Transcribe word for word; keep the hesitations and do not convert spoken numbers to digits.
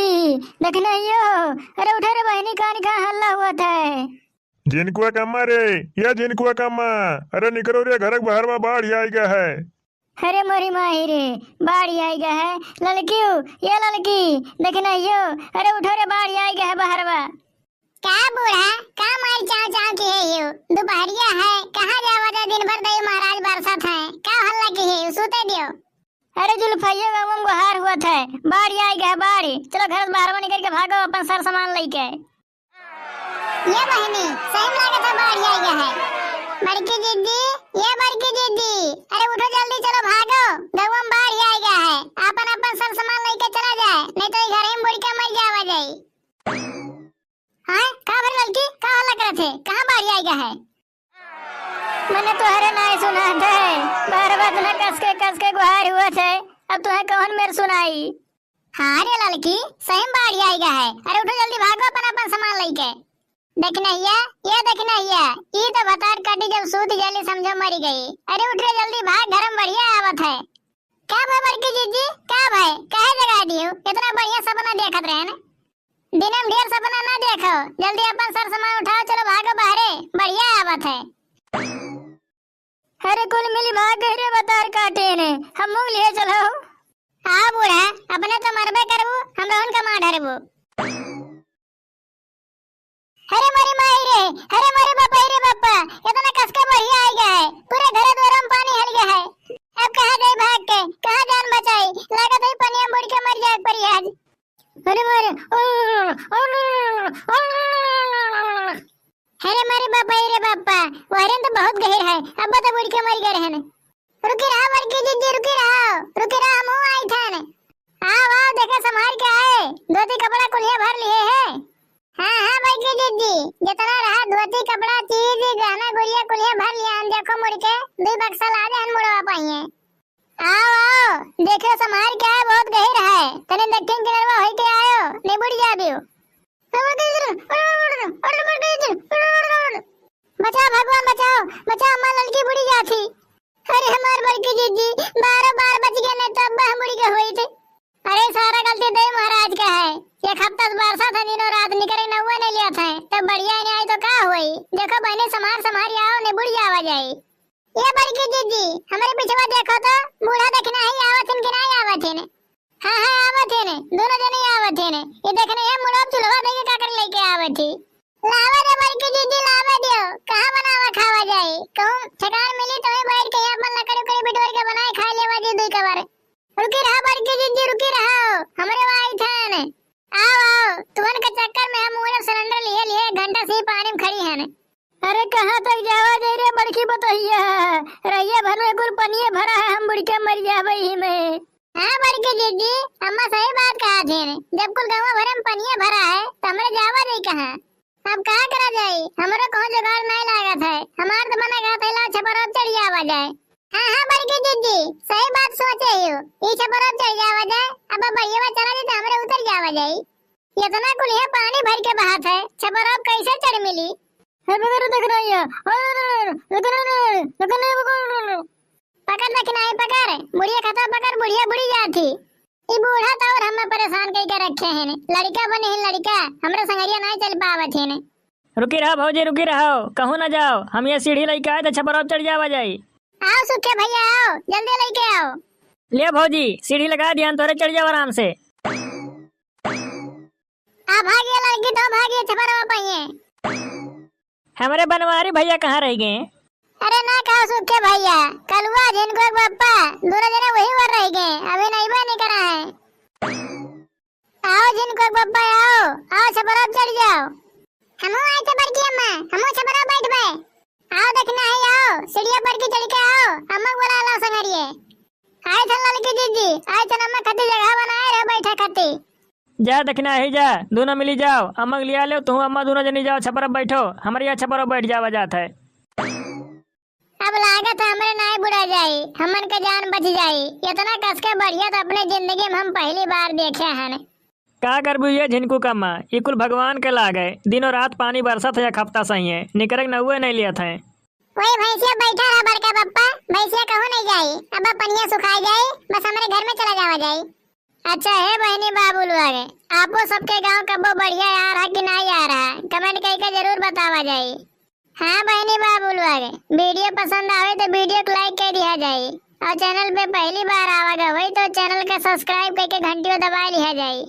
ई, देखना यो, अरे उठा रे बहिनी, कान का हल्ला हुआ था। झिनकुआ कम्मा रे, या झिनकुआ कम्मा, अरे निकरो रे, घरक बहरवा बाढ़ आइगा है। अरे मोरी माई रे, बाढ़ आइगा है। ललकियो, या ललकी, देखना यो, अरे उठो रे, बाढ़ आइगा है बहरवा। का बूढ़ा, का माई चाव चाव किहे हियो? दुपहरिया है, कहाँ जावा जाए, दिन भर दई महाराज बरसत है, का हल्ला किहे हियो? सूते दियो। अरे जुल्फैया गाँव में गोहार हुआ था, बाढ़ आइगा है, बाढ़। चलो घर से बहरवा निकल के भागो, अपन सर सामान लेके। ये बहिनी, सही में लागत है बाढ़ आइगा है। बड़की जिज्जी, ये बड़की जिज्जी, अरे उठो जल्दी, चलो भागो, गौवा में बाढ़ आइगा है। आपन आपन सर सामान लेके चला जाए, नहीं तो ई घर ही में बुड़ के मर जावा जाई। हाँ, का भरे ललकी, का हल्ला करत है? कहाँ बाढ़ आइगा है? मने तोहरे नाई सुनात है, बहरवा इतना कस के, कस के गोहार हुआ थे, अब तुहे कौन मेर सुनाई? हाँ रे ललकी, सही में बाढ़ आइगा है। अरे उठो जल्दी भागो अपन अपन सामान लेके। देखनहिया, ये देखनहिया, ई तो भतार काटी जब सूत जाली समझो मरी गई। अरे उठ रे जल्दी भाग, घर में बढ़िया आवत है। का भाई बड़की जीजी, का भाई, काहे जगा दियो? इतना बढ़िया सपना देखत रहे न। दिन में ढेर सपना ना देखो, जल्दी अपन सर सामान उठाओ, चलो भागो बहरे, बढ़िया आवत है। अरे कुल मिली भाग गई रे बतार काटे ने, हम मुंह लिए चलो। हाँ बूढ़ा, अपने तो मरबे करबू, हम रहन का मार ढरबू। अरे मरी माई रे, अरे मरी बापा रे बापा, इतना कसका बढ़िया आ गया है, पूरे घरे द्वारा में पानी हल गया है। अब कहाँ जाई भाग के, कहाँ जान बचाई? लागत है पनिया में बुड़ के मर जाए परी आज। अरे मारे, अरे मारे बापा, ए रे बापा, वहरन तो बहुत गहिर है, अब तो बुड़ के मर गए रहन। रुकी रहा बड़की जिज्जी, रुकी रहा, रुकी रहा, हम आई थन। आओ, आओ, देखा संभाल के आए, धोती कपड़ा कुलिया भर लिए है। हाँ, हाँ, बड़की जिज्जी, जितना रहा धोती कपड़ा, चीज, गहना गुरिया कुलिया भर लिया, हम देखो मुड़ के, दुई बक्सा ला दे, हम मुड़वा पाइए। आओ, आओ, देखो, संभाल के आए, बहुत गहिर है। तने दक्षिण किनरवा होई के आयो, नहीं बुड़ जाबियो। बचाओ भगवान, बचाओ, बचाओ, अम्मा ललकी बुड़ी जाथी। अरे हमार बड़की जीजी, बारह बार बच गए, नहीं तो अब हम बुड़ी के होई थे। अरे सारा गलती दे महाराज का है। एक हफ्ता से बरसात है, दिनों रात निकरे नौवे नहीं लिया था, तब बढ़िया नहीं आई तो का होई? देखो बहने, संभाल संभाल आओ, नहीं बुड़ जावा जाई। ए बड़की जीजी, हमरे पिछवा देखो तो, बूढ़ा दखिनही आवत हिन कि नाहीं आवत हिन? हाँ, हाँ, आवत हिन, दुनो जनी आवत हिन। ए दखिनही मुड़वा चुलवा देके काकर लेके आवत ही। लावा दे बड़की जीजी, लावा दियो। कहाँ बनावा खावा जाई? कहूँ ठेकान मिली तो वहीं बैठ के अपन लकड़ी उकड़ी बिटोर के बनाए खाए लेवा जी दुई कबर। रुकी रहा बड़की जीजी, रुकी रहा। हमरे वाई थन। आओ, आओ, तुमन के चक्कर में हम पूरा सिलेंडर लिए लिए घंटा से ही पानी में खड़ी हन। अरे कहाँ तक जावा जाई रे बड़की बतहिया? रहिया भर में कुल पनिये भरा है, हम बुड़ के मर जाबे ही में। हाँ बड़की जीजी, अम्मा सही बात कहा थी। जब कुल गाँव भर में पनिये भरा है, तो हमरे जावा जाई कहाँ? अब का करा जाई? हमरो कहूँ जुगाड़ नाहीं लागत है। हमार तो मना कहत है, ला छपरा चढ़ जावा जाए। हाँ, हाँ, बड़की जीजी, सही बात सोचे ही हो। ई छपरा चढ़ जावा जाए, अब बढ़िया चला जाए तो हमरे उतर जावा जाई। इतना कुलिया पानी भर के बहात है, छपरा कैसे चढ़ मिली? हे पकड़ दखिनही, अरे, अरे, अरे, अरे, दखिनही, दखिनही पकड़। पकड़ दखिनही, पकड़, बुढ़िया खता पकड़, बुढ़िया बुड़ी जात ही। ई बूढ़ा तो और हमें परेशान कई के रखे हैं, लड़का बने हैं लड़का, हमरे संगरिया नाहीं चल पावत हैं। रुकी रहो भौजी, रुकी रहो, कहूँ ना जाओ, हम ये सीढ़ी लेके आए थे, छपरा चढ़ जावा जाई। आओ सुखे भैया, आओ, जल्दी लेके आओ। ले भौजी, सीढ़ी लगा दिया, तोरे चढ़ जाओ आराम से। आ भागिए लड़की, तो भागिए, छपरवा पाइए। हमरे बनवारी भैया कहाँ रह गए? अरे ना कहो सुखे भैया, कलुआ झिनकुआ के पप्पा, दोनों जने वही पर रह गए, अभी नहीं बा नहीं करा है। आओ झिनकुआ के पप्पा, आओ, आओ छपरा पे चढ़ जाओ। हमहू आए थे बड़की अम्मा, हमहू छपरा बैठबे। आओ दखिनही, आओ, सीढ़िया पर की चढ़ के आओ, अम्मा के बोला लाओ संगरिये। आए थे ललकी जीजी, आए थे अम्मा खातिर जगह बनाए रहे बैठे खातिर। जा दखिनही जा, दोनों मिली जाओ, अम्मा के लिया ले, तू अम्मा दोनों जनी जाओ, छपरा बैठो, हमरे यहाँ छपरा बैठ जावा जात है। अब लागत है हमरे नाई बुड़ा जाई, हमन के जान बच जाई। इतना कस के बढ़िया तो अपने जिंदगी में हम पहली बार देखे हन। का करबू ये झिनकू कम्मा, ई कुल भगवान के लाग है। दिनों रात पानी बरसत है, एक हफ्ता सही है, निकरे के नौवे नहीं लियत है। वही भैंसिया बैठा रहा बड़का पप्पा, भैंसिया कहूँ नहीं जाई, अब पनिया सुखाई जाई, बस हमरे घर में चला जावा जाई। अच्छा हे बहिनी बाबू लोग, आपो सबके गाँव कब्बो बढ़िया यार है कि नाहीं यार है, comment कइके जरूर बतावा जाई। हाँ बहिनी बाबू लोग, video पसंद आवे तो video को like कर दिया जाई, और channel पे पहली बार आवा गा होई तो channel का subscribe करके घंटियो दबा लिया जाई।